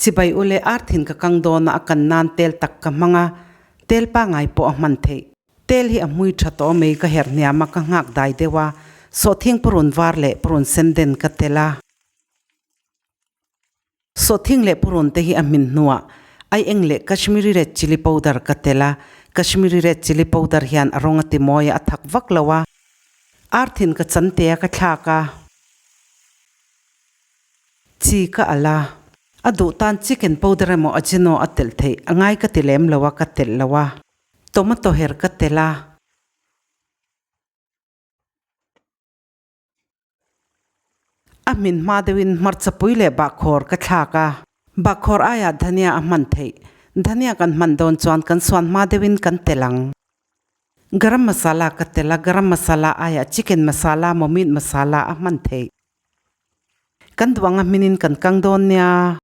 Chibai ule ar thin ka kang dawn a a kan nan tel tak ka hmang a, tel pangai pawh a hman theih. Tel hi a hmui tha tawh mai ka herh hniam a ka nghak dai deuh a, sawhthing purun var leh purun sen den ka tel a. Sawhthing leh purun te hi a hmin hnuah ai eng leh Kashmiri red chilli powder ka tel a, Kashmiri red chilli powder hian a rawng a ti mawi a, a thak vak lo a. Ar thin ka chan te a ka thlak a. Chi ka al a. A duh tan chicken powder emaw ajino a telh theih a ngai ka ti lem lo a ka telh lo a. Tomato her ka telh a. A hmin hma deuhin hmarcha pui leh bahkhawr ka thlak a. Bahkhawr aiah dhania a hman theih. Dhania kan hman dawn chuan kan suan hma deuhin kan telh ang. Garam masala ka telh a, garam masala aiah chicken masala maw meat masala a hman theih. Kan duh anga hminin kan kang dawn nia.